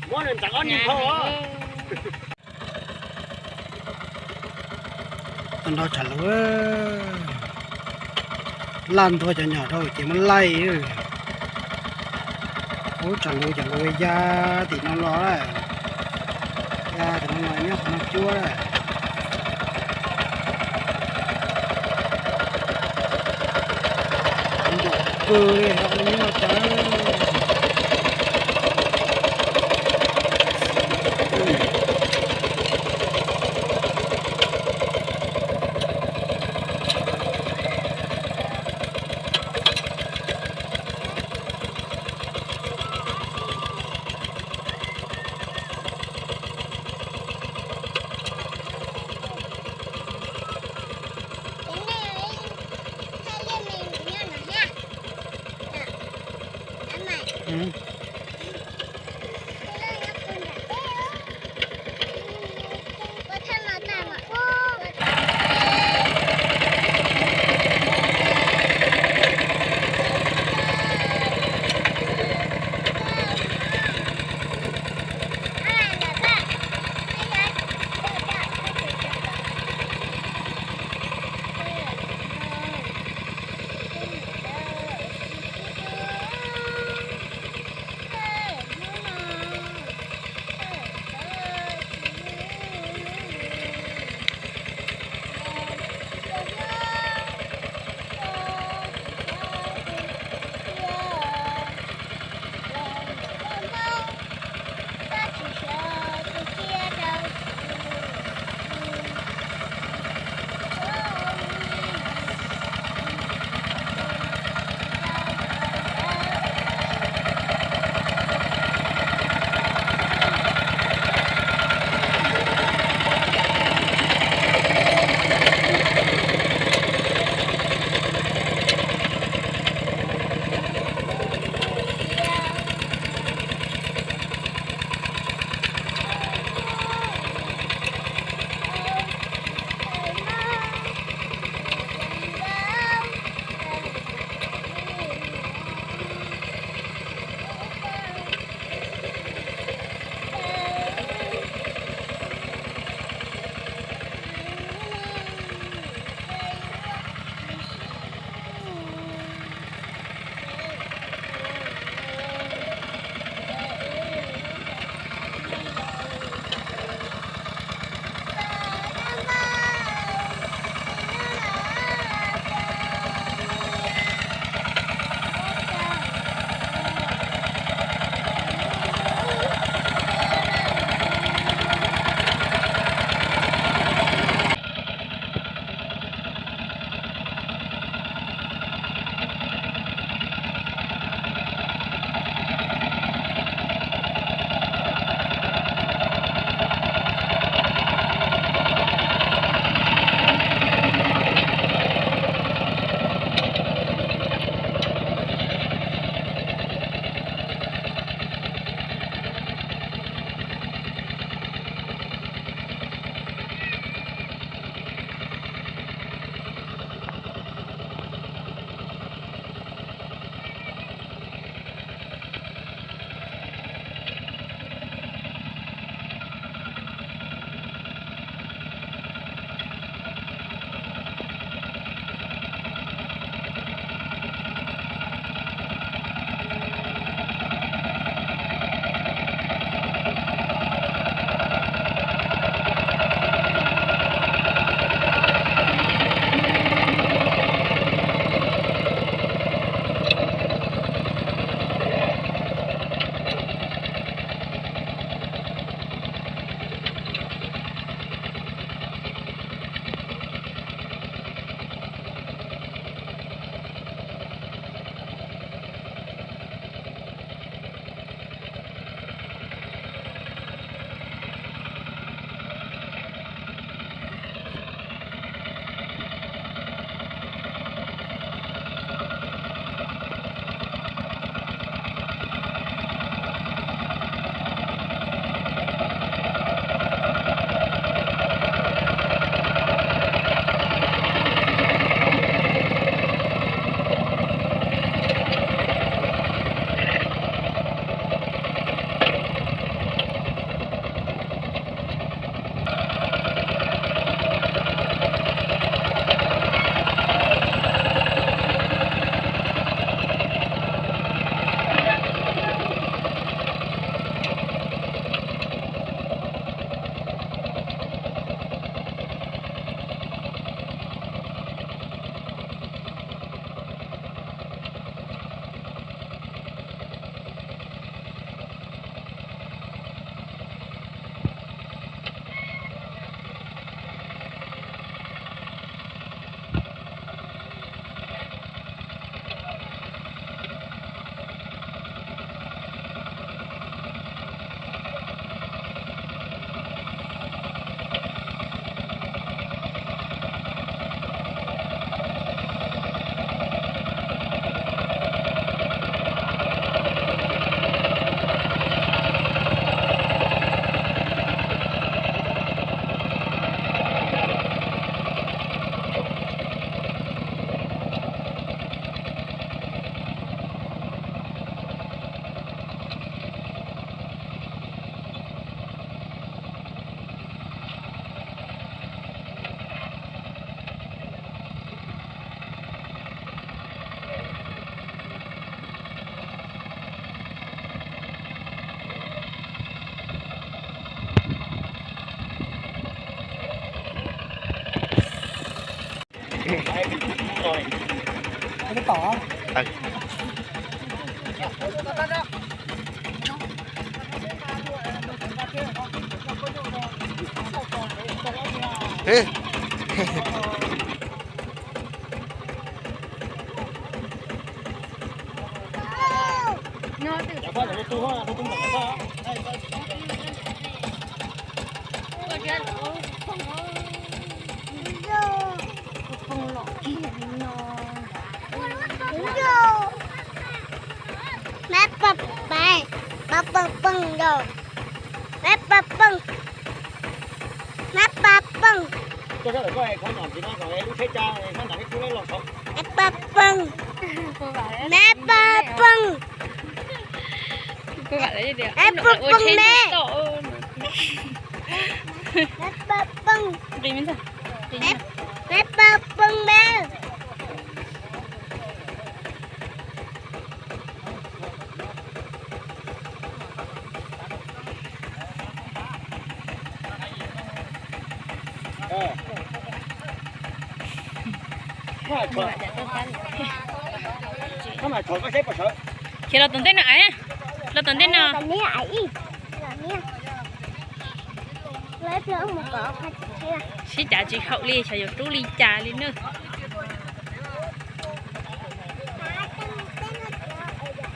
Muab nws ntxeev ob niag hau. Tau nrho tshav lus, laj ntua cov nyom rau ces muab laij. Ub, tshav lus cov lus ya tim no los, ya tim no los nyob qhov no cuab. Ntuj kawg li, nyob no cas. Mab paj paj, mab paj paj, mab paj paj, mab paj paj. Mab paj paj, mab paj paj, mab paj paj, mab paj paj, mab paj paj. Khiav los tom ntej no, los tom ntej no. Sib cav tsis haum li, xyov yuav rub li cas li na.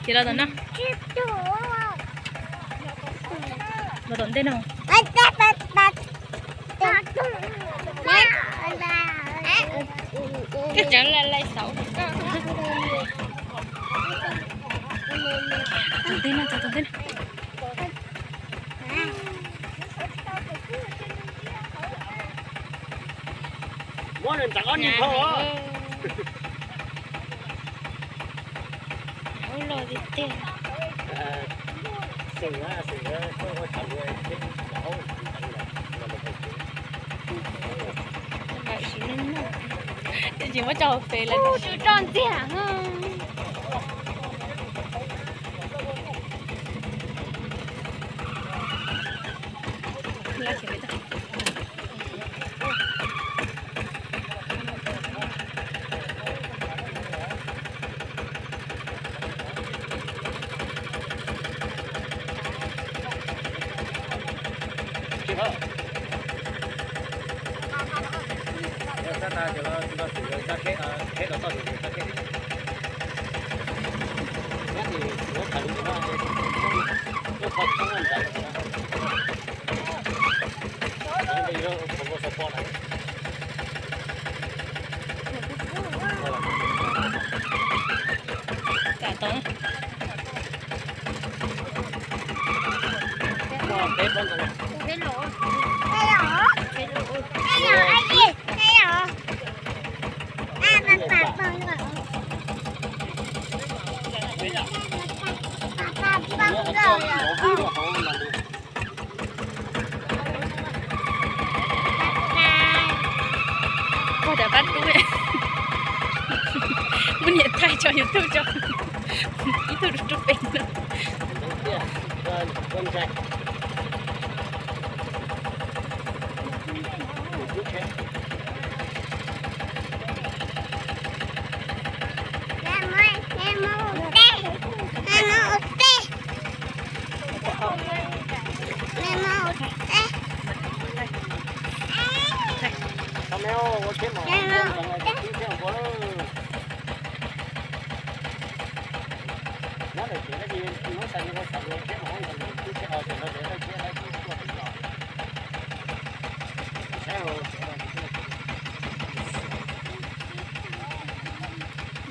Khiav los tom no. Los tom ntej no. Koj tseem lai lai xauv. Tom ntej no, tom ntej no. Muab nws ntxeev ob niag dhau. Ub, los tiag tiag. Tsis muab tso hauv Face lawm, tsis tso ntxiag. Koj cov pab rub, muab niam thaij tso YouTube tso, ib tug rub pem no.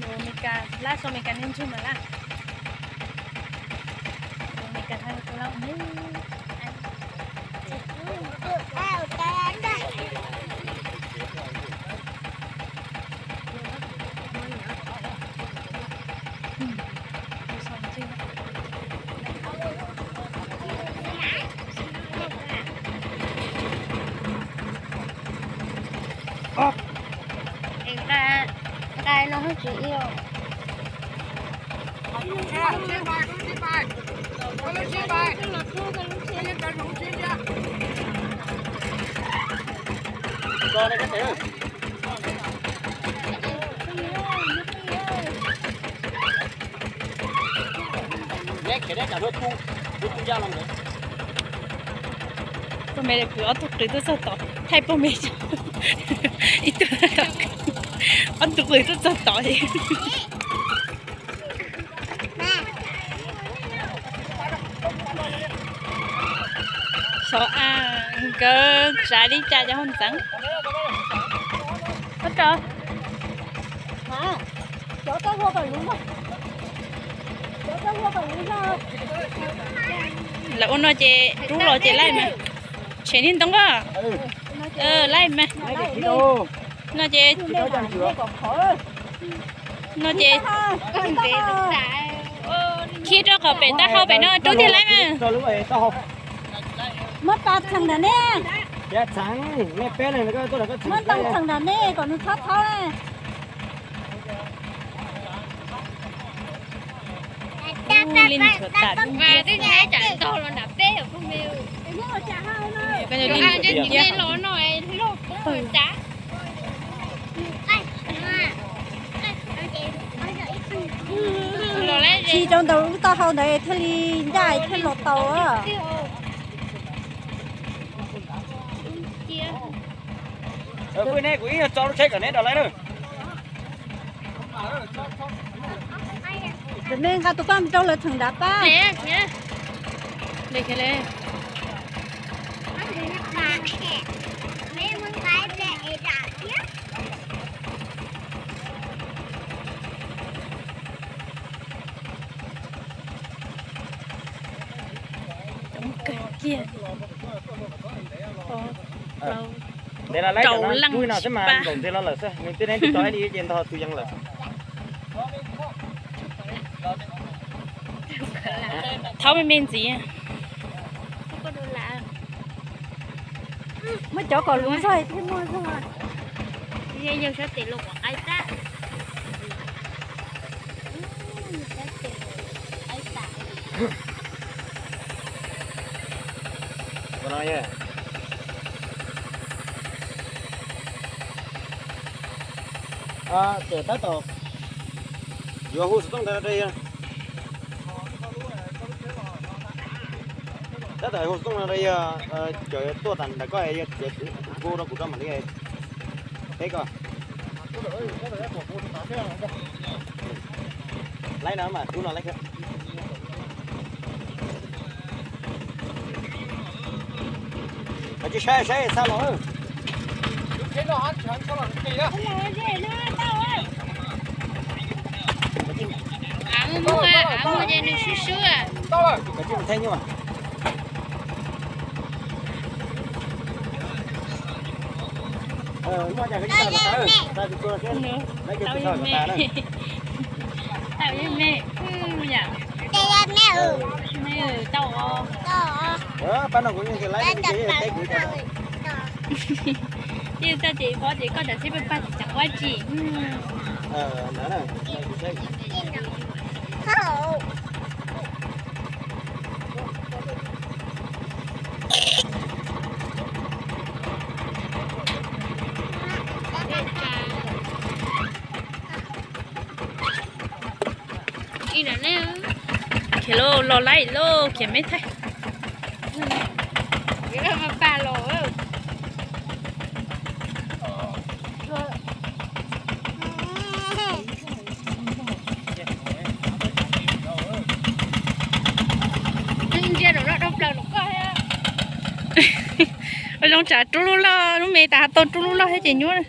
Lus Meskas, lab sau Meskas niaj ntsug mas lab. Lus Meskas hais tus lab ne. Nqa, nqa no tsis ib. Poj me kwv ob tug kwv tuaj txog tod, thaij poj me, ib tug, ob tug kwv tuaj txog tod. Xyov a, nkawd tsav li cas cov hauj ntxeev. Lawv ua no ces rub los ces laij mas. Tshem niag ntoo a. Laij mas. No ces, no ces, khib rau qhov pem taub hau pem no rub tiag laij mas. Muab pas txheem nram nej. Muab ntoo txheem nram nej kom nws txhob txhob. Ub, li nthuav tas dub nciab. Tsis rau ntawm lub taub hau ntawd thiaj li ncaj thiaj los tau. Kuv ib nyuag tso lub tsheb kom neb rov lawm na. Tus me nqa tus paj rau lawv txheem nrad pab. Coob kawg kiag. Ntev los laib cov no tub no xwb mas nkaum ntev los lawm xwb, nws twb neeg twb tso ib li ces ntog tus yees lawm. Thaub me me ntxiv. Muab cov kom luv zog thiaj muaj zog. Yog sab tes los kom qai tag. Ces tab tom yuav hu xov tooj ntawd rau, tab tom hu xov tooj no rau yog cov tuaj tas ntawm koj, yog hu rau kuv rau mam li teb koj. Laib no mas tub no laib. Koj tsis saib saib txhaj los. Av muag, av muag ces nws swb swb. Koj tsis mus thaij nyuj. Tau me, tau me, tau me, tau os. Pab no kuv yeej tsis laib, teb kuv cov. Yeej txawj ces pom ces koj cov tsheb pag pag tsis tseem ua tsi. Khiav lauj, los laij lauj, khiav me thaij. Pag los. Ntsia rau no dhau plaws rau koj thiab. Zoo tsav rub lub loj, lub me tas tau rub lub loj thiab ces nyuaj.